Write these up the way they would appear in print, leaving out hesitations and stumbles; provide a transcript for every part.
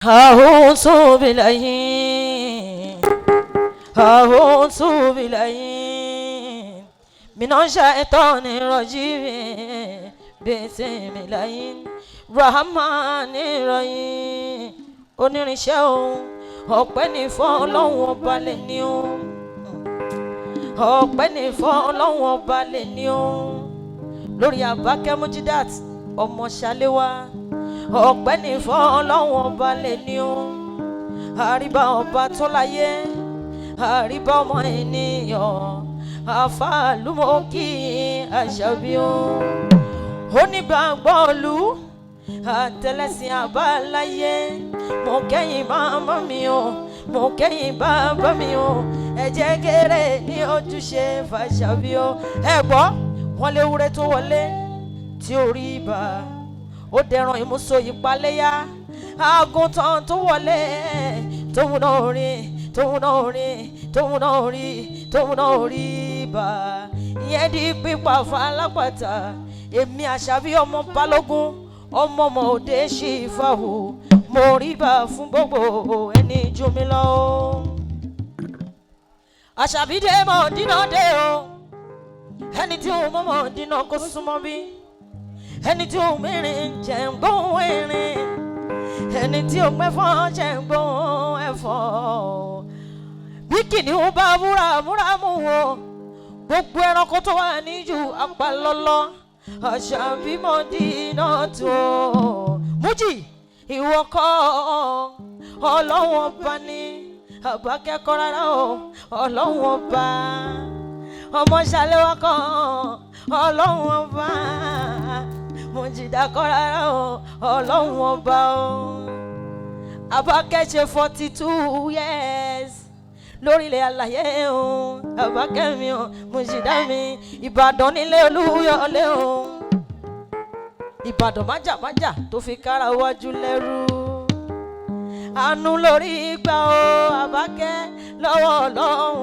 أعوذ بالله، أعوذ بالله من الشيطان الرجيم. بسم الله الرحمن الرحيم. Onírinṣẹ́ o, ọpẹ́ ní fún Ọlọ́run Ọba lè ní o, ọpẹ́ ní fún Ọlọ́run Ọba lè ní o lórí Àbákẹ́ Mujidat ọmọ Ṣaléwá. Ọpẹ́ ní fún Ọlọ́run Ọba lè ní o. Àríbá ọba tó láyé, àríbá ọmọ ènìyàn, àfàlùmọ́kì Àṣàbí o. Onígbàgbọ́ olú àtẹlẹsìn àbáláyé, mo kẹ́yìn màmá mi o, mo kẹ́yìn bàbá mi o. Ẹ jẹ́ kéré ní ojúṣe fàṣàbí o. Ẹ gbọ́ wọn léwúrẹ́ tó wọlé tí ó rí ibà, ó dẹran ìmúso ìpaléyà. Àgùntàn tó wọlé tóun náà rí, tóun náà rí, tóun náà rí, tóun náà rí ibà, ìyẹn di pípa falápàtà. Èmi Àṣàbí ọmọ Balógun, ọmọ ọmọ òde ṣì fàwọ, mo rí bá fún gbogbo ẹni jù mí lọ. Àṣàbí dé mọ̀ dínà dé o. Ẹni tí òun mọ̀ mọ̀ dínà kó súnmọ́ bí ẹni tí òun mìíràn jẹ́ ń gbóhùn ìrìn, ẹni tí òun mẹ́fọ́ jẹ́ ń gbóhùn ẹ̀fọ́. Bí kìnìún bá múra múra mú wo gbogbo ẹranko tó wà níjù apalọ́lọ́. Àṣàbí mọ̀dínà tó mújì, ìwọ kọ́, Ọlọ́run Ọba ní. Àbákẹ́kọ̀ọ́ rárá o, Ọlọ́run Ọba. Ọmọ Ṣàlẹ́wà kọ́, Ọlọ́run Ọba. Mọ̀jìdá kọ́ rárá o, Ọlọ́run Ọba o. Àbákẹ́ ṣe 42 years lórílẹ̀ àlàyé o. Àbákẹ́ mi o, Mọ̀jìdá mi, Ìbàdàn nílé Olúyọ̀lé o. Ìbàdàn májàmájà tó fi kára wájú lẹ́rú, àánú lórí gbà o. Àbákẹ́, lọ́wọ́ Ọlọ́run,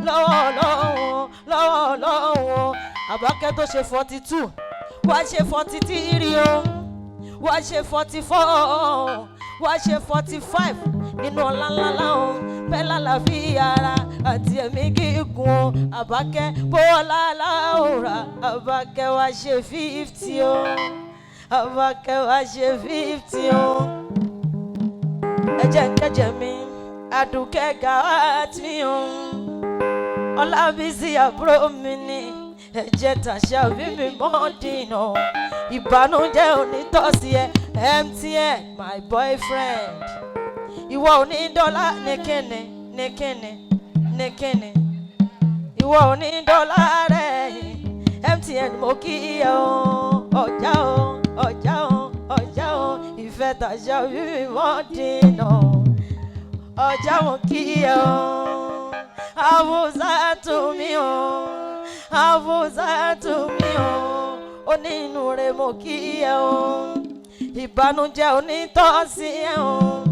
lọ́wọ́ Ọlọ́run, lọ́wọ́ Ọlọ́run. Àbákẹ́ tó ṣe 42, wá ṣe 43 o, wá ṣe 44, wá ṣe 45 nínú ọlá ńláńlá o, pẹ́ lálàáfíà ara àti ẹ̀mí gígùn o. Àbákẹ́ bọ́lá láwùrà, Àbákẹ́ wá ṣe 50 o, Àbákẹ́ wá ṣe 50 o. Ẹ̀jẹ̀ ń kẹ́jẹ̀ mi, Àdùkẹ́ Gawat mi o, Ọlábísí àbúrò mi ni ẹ̀jẹ̀ tàṣà bí mi mọ́ dìnà. Ìbànújẹ́ onítọ́sí ẹ. MTN my boyfriend, ìwọ onídọ́là ní kíni, ní kíni, ní kíni, ìwọ onídọ́là rẹ̀. MTN, mo kí ẹ o. Ọjà o, ọjà o, ọjà o, ìfẹ́ tàṣà bí mi mọ́ dìnà. Ọjà, mo kí ẹ o. Àbúzá mi o, Àbúzá mi o, onínú rẹ̀, mo kí ẹ o. Ìbànújẹ́ onítọ́sí ẹ o.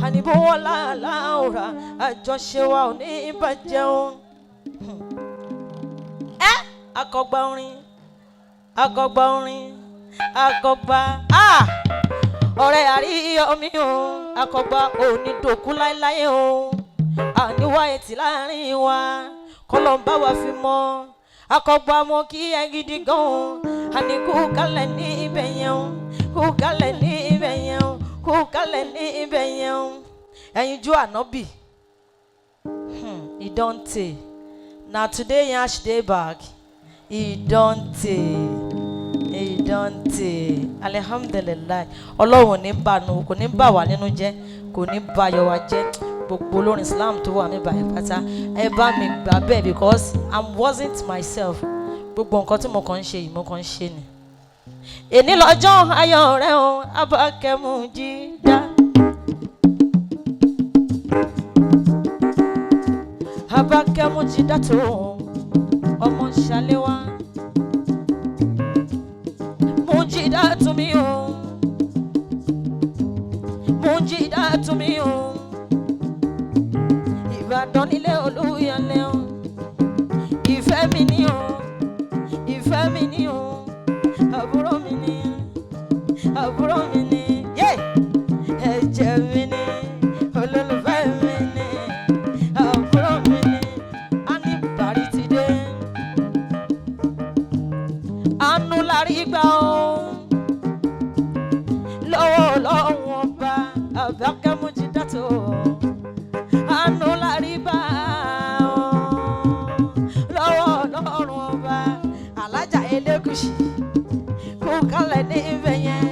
Àníbówọ́lá aláwòrán, àjọṣe wa ò ní bàjẹ́ o. Ẹ akọgbà orin, akọgbà orin, akọgbà ọ̀rẹ́ àríyọmí o. Akọgbà òní dòkú láéláé o. Àníwá etí láàrin wa, kọlọ́mbà wa fi mọ́. Akọgbà, mọ́ kí ẹ gidi gan o. Àní kú kalẹ̀ ní ibẹ̀ yẹn o, kú kalẹ̀ ní ibẹ̀ yẹn o, kú kalẹ̀ ní ibẹ̀ yẹn o. Ẹ̀yin ju ànábì, e don tey. Na today yansh dey back. E don tey, e don tey. Alihamdulilayi, Ọlọ́run ò ní bà nù, kò ní bà wá nínú jẹ́, kò ní bà ayọ̀ wa jẹ́. Gbogbo olórin Islam tó wà ní báyìí pátá, ẹ bá mi gbà bẹ́ẹ̀ because I wasn't myself. Gbogbo nǹkan tí mo kàn ń ṣe yìí, mo kàn ń ṣe ni. Èní lọ́jọ́ ayọ̀ rẹ o, Àbákẹ́ Mújídá. Àbákẹ́ Mújídá tó ọmọ Ṣàléwá, Mújídá tún mi o, Mújídá tún mi o. Ìbàdàn nílé Olúyọlé o. Ìfẹ́ mi ní o, ìfẹ́ mi ní o, àbúrò mi ní, àbúrò mi ní yé, ẹ̀jẹ̀ mi ní. Àbákẹ́ Mujidat o. Àánú la rí gbà o lọ́wọ́ Ọlọ́run ọba. Alájà Elégùṣì kú kálẹ̀ ní ibẹ̀ yẹn,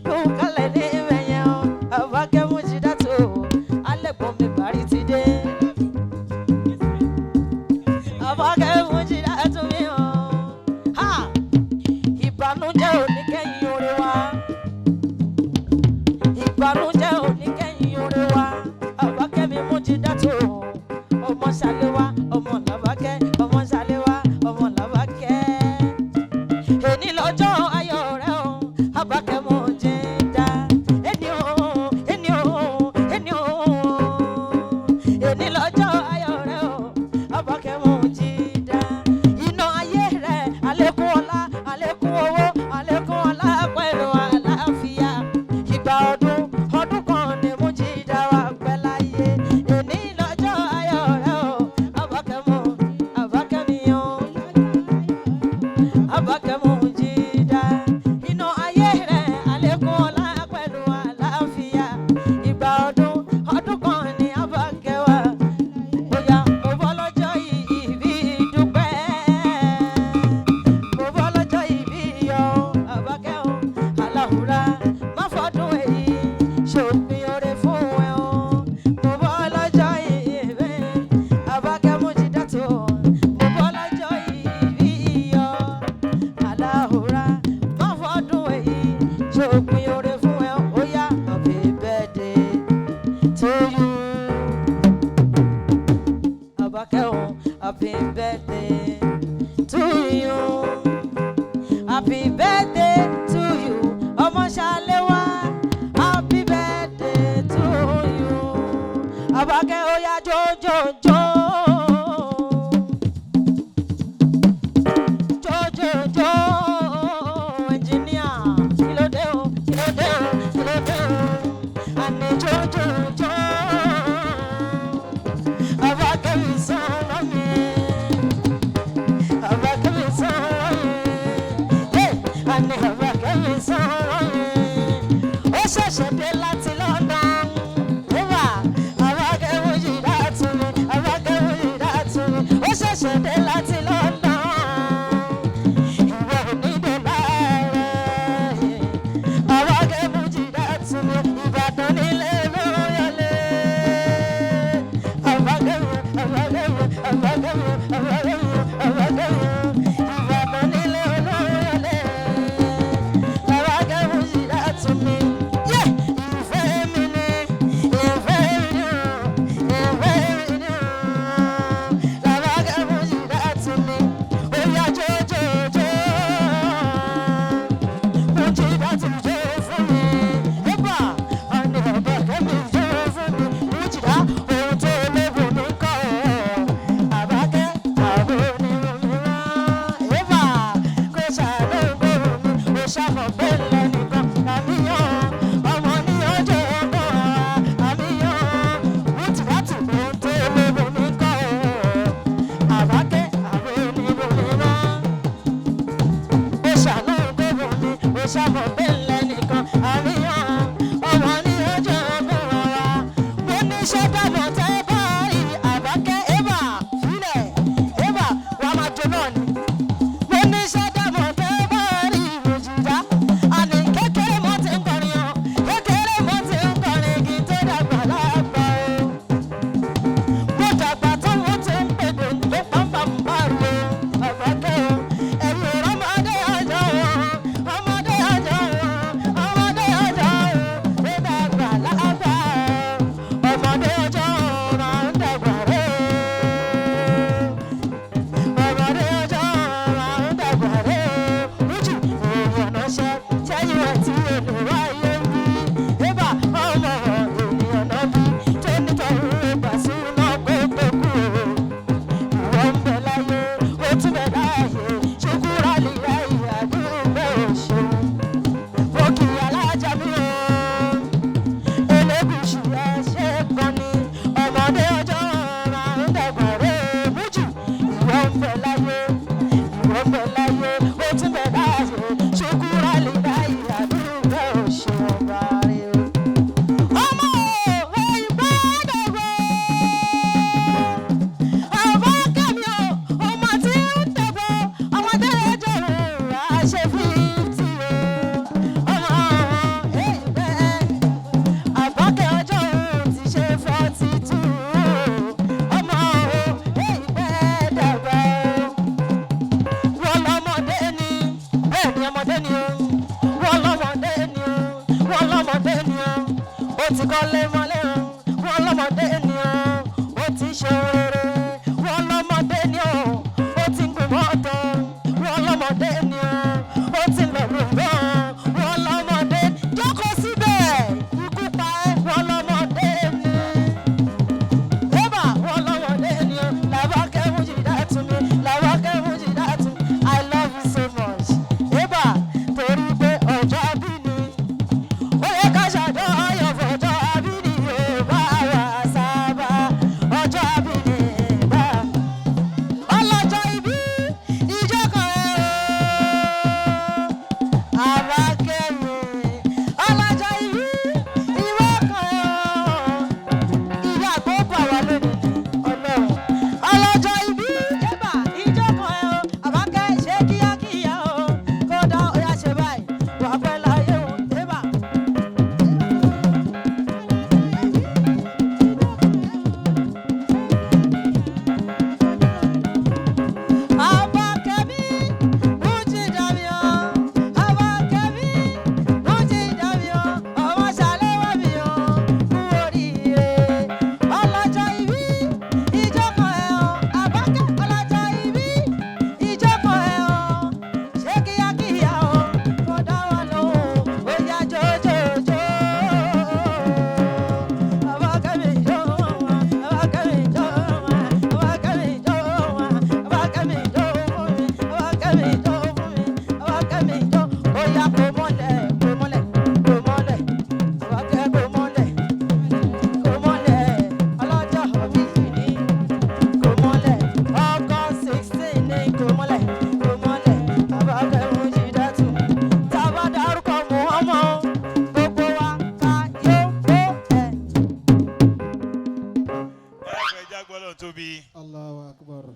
kú kálẹ̀ ní ibẹ̀ yẹn o. Àbákẹ́ Mujidat o, alẹ́gbọ̀n mi bàrí ti dé. Àbákẹ́ Mujidat mi o. Ha! Ìbànújẹ́ ò ní kẹ́yìn oore wa. Ìbànújẹ́ ò ní kẹ́yìn oore wa. Àbákẹ́ mi Mujidat o. Ọmọ Ṣaléwá, ọmọ Làbákẹ́, ọmọ Ṣaléwá, ọmọ Làbákẹ́. Èní lọ́jọ́ ayọ̀ rẹ o, Àbákẹ́ Mujidat. Ẹni o, ẹni o, ẹni o. Èní lọ́jọ́ ayọ̀ rẹ o, Àbákẹ́ Mujidat. Iná ayé rẹ, àlékún ọlá, àlékún owó, àlékún ọlá pẹ̀lú àlàáfíà. Ìgbà ọdún, ọdún kan ni Mujidat wà pẹ́ láyé. Èní lọ́jọ́ ayọ̀ rẹ o, Àbákẹ́ mu, Àbákẹ́ mi o. Àbákẹ́ Mujidat. Iná ayé rẹ̀, àlékún ọlá pẹ̀lú àlàáfíà. Ìgbà ọdún, ọdún kan ni Àbákẹ́ wà. Bóyá mo bọ́ lọ́jọ́ ìbí dúpẹ́. Mo bọ́ lọ́jọ́ ìbí yọ, Àbákẹ́ o. Aláhùrá, má fọdún èyí, ṣòpin oore fún ẹ o. Mo bọ́ lọ́jọ́ ìbí, Àbákẹ́ Mujidat o. Mo bọ́ lọ́jọ́ ìbí yọ, Aláhùrá, má fọdún èyí, ṣòpin oore fún ẹ o. Ó yá, happy birthday to you. Àbákẹ́ o, happy birthday to you. Happy birthday to you. Ọmọ Ṣaléwá, happy birthday to you. Àbákẹ́ ó yá jó jó jó. Jó jó jó. Ẹnjìníà, kí ló dé o? Kí ló dé o? Kí ló dé o? Àní jó jó jó. Àbákẹ́ mi sọ̀rọ̀ mi. Àbákẹ́ mi sọ̀rọ̀ mi. Hey! Àní Àbákẹ́ mi sọ̀rọ̀ mi. Ó ṣẹ̀ṣẹ̀ dé láti London. Wíwà Àbákẹ́ Mujidat mi. Àbákẹ́ Mujidat mi. Ó ṣẹ̀ṣẹ̀ dé láti London. Ìwọ ò ní dọ̀là rẹ̀. Àbákẹ́ Mujidat mi. Ìbàdàn nílé lóyọ̀lé. Àbákẹ́ mi, Àbákẹ́ mi, Àbákẹ́ mi, Àbákẹ́ mi, Àbákẹ́ mi. Ìbàdàn nílé olóyọ̀lé. Àbákẹ́ Mujidat mi. Yé! Ìfẹ́ mi ni, ìfẹ́ mi ni o, ìfẹ́ mi ni o. Àbákẹ́ Mujidat mi. Ó yá jó jó jó. Mujidat jó fún mi. Ébà! Àní Àbákẹ́ mi jó fún mi. Mujidat ohun tó lébùn mi kọ́ ọ̀. Àbákẹ́ àbò ni mi rán. Ébà! Kò ṣàlóńgbò mi, ó ṣàmọ̀ pé lẹ́nìkan. Àmìyàn ọmọ ní ọjọ́ ọgbọ́n. Àmìyàn Mujidat ohun tó lébùn mi kọ́ ọ̀. Àbákẹ́ àbò ni mi rán, ó ṣàánú gbogbo mi, ó ṣàmọ̀ pé lẹ́nìkan àríyàn ọmọ ní ọjọ́ ọgbọ̀n wa. Mo ní ṣé dàmọ̀ tẹ́ báyìí, Àbákẹ́ ébà sílẹ̀ ébà wàá máa jó náà ni. Mo ní ṣé dàmọ̀ tẹ́ báyìí, Mujidat. Àní kékeré mo ti ń kọrin o, kékeré mo ti ń kọrin kí n tó dàgbà lágbà o. Mo dàgbà tó mo ti ń pèdè tó pàmpá ń ro Àbákẹ́ o. Ẹ̀yin ọmọdé ọjọ́ o, ọmọdé ọjọ́ o, ọmọdé ọjọ́ o, ó dàgbà lágbà o. Ọmọdé ọjọ́ o. Ìyá kò mọ̀lẹ́.